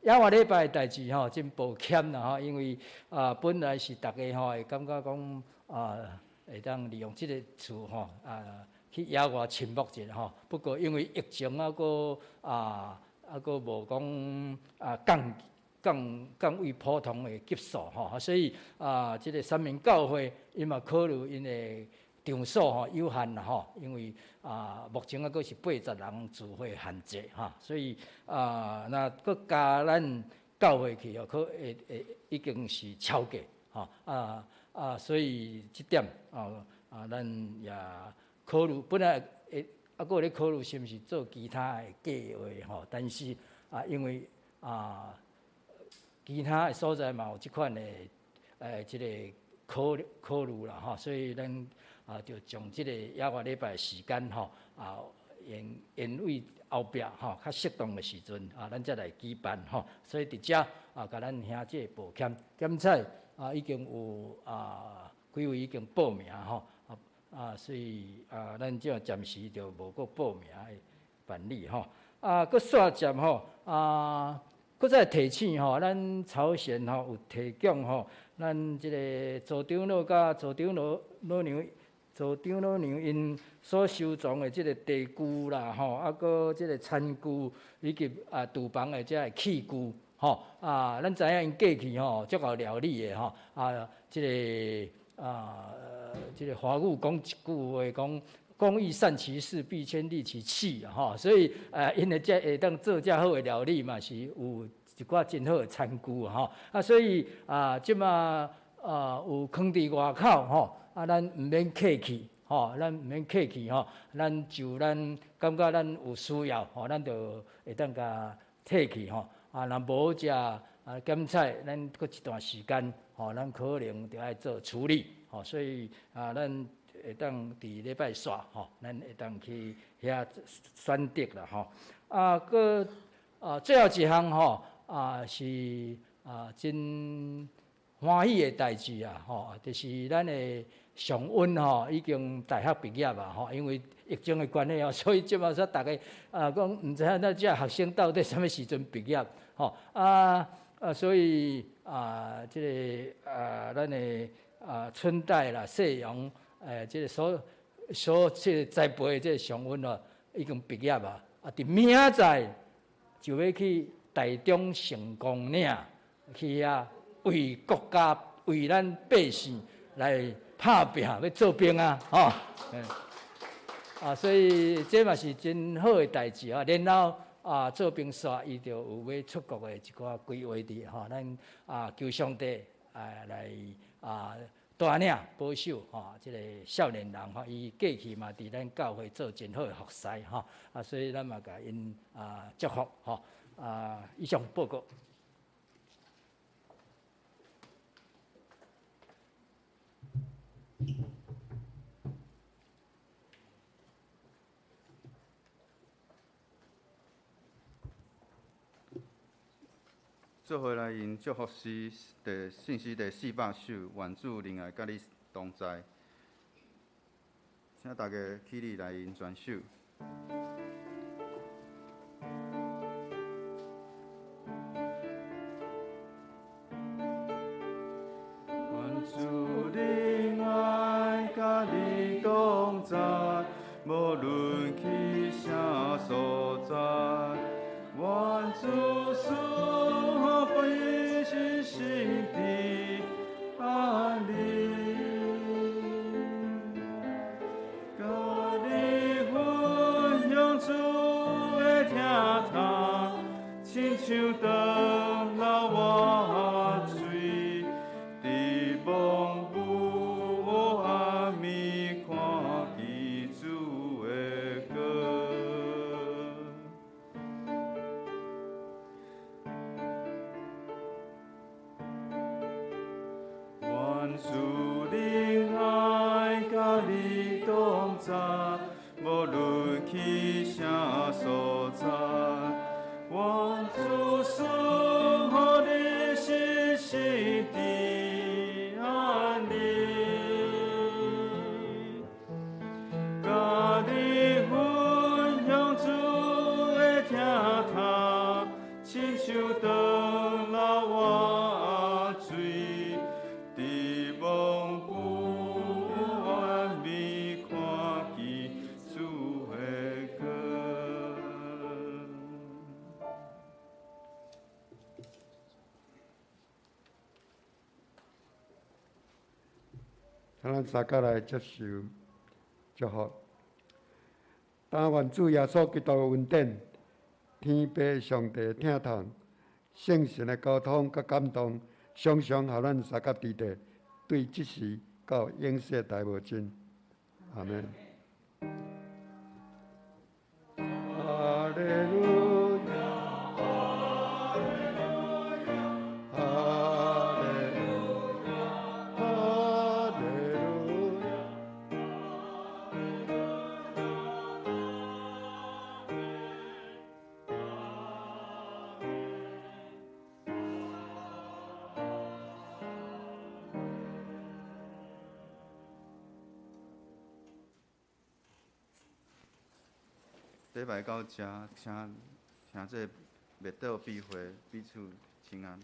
野外禮拜的代誌吼，真抱歉啦吼，因為啊，本來是大家吼會感覺講啊，會當利用這個厝吼啊去野外親睦一下吼。不過因為疫情啊，閣啊啊閣無講啊降降降為普通的級數吼，所以啊，這個三民教會𪜶嘛考慮𪜶的場所吼有限啦吼，因為啊目前猶閣是80人聚會限制哈，所以啊若閣加咱教會去哦，可會會已經是超過吼啊啊，所以這點啊啊，咱也考慮本來會猶閣咧考慮是毋是做其他的計劃吼，但是啊因為啊其他的所在嘛有這款的這個考考慮啦吼，所以咱啊，就將這個野外禮拜時間吼，啊，延延為後壁吼，較適當的時陣啊，咱才來舉辦吼。所以佇遮啊，共咱兄姊抱歉，檢採啊已經有啊幾位已經報名吼，啊，所以啊，咱這暫時就無閣報名的辦理吼。啊，閣煞接吼，啊，閣再提醒吼，咱朝鮮吼有提供吼，咱這个组長老佮組長老老娘、組長老娘𪜶所收藏的這个茶具啦吼，啊，閣這个餐具以及啊廚房的這个器具吼，啊，咱知影𪜶過去吼足𠢕料理的吼，啊，這个啊，這个華語講一句話講。工欲善其事，必先利其器吼，所以𪜶的這會當做遮好的料理嘛，是有一寡真好的餐具吼。啊，所以啊，這馬啊有囥佇外口吼，啊，咱毋免客氣吼，咱毋免客氣吼，咱就咱感覺咱有需要吼，咱就會當共提去吼。啊，若無遮啊檢採，咱閣一段時間吼，咱可能著愛做處理吼，所以啊，咱。會當佇禮拜四吼，咱會當去遐選擇啦吼。啊，閣啊，最後一項吼啊是啊真歡喜的代誌啊吼，就是咱的尚恩吼已經大學畢業啊吼，因為疫情的關係哦，所以這馬說逐家啊講毋知影咱這學生到底啥物時陣畢業吼啊啊，所以啊，這个啊咱的啊春代啦、世陽。這个所所這个栽培的這个尚恩哦，已經畢業啊！啊，佇明仔載就欲去台中成功嶺去遐為國家、為咱百姓來拍拚，欲做兵啊！吼！啊，所以這嘛是真好的代誌啊！然後啊，做兵煞伊就有欲出國的一寡規劃佇吼，咱啊求上帝啊來啊。帶領保守吼，這个少年人吼，伊過去嘛佇咱教會做真好的服侍吼，啊，所以咱嘛共𪜶啊祝福吼，啊，以上報告。做伙來用祝福詩第聖詩第400首，願主仁愛佮你同在。請大家起立來用全首。願主仁愛佮你同在，無論去啥所在。願主賜福予你心的安寧，佮你分享主的疼痛，親像長老活水，佇暝霧暗暝看見主的光。願主仁愛佮你同在，無論去啥所在。願主賜予你心心的安寧，佮你分享主的疼痛，親像長老活水，佇暝霧暗暝看見主的光。咱三个來接受祝福。但願主耶穌基督的恩典、天父上帝的疼痛、聖神的交通佮感動，常常予咱三個弟弟對這時到永世代無盡。阿們。哈利路亞，哈利路亞，哈利路亞。弟礼拜到遮，請請這個慕道比會彼此請安。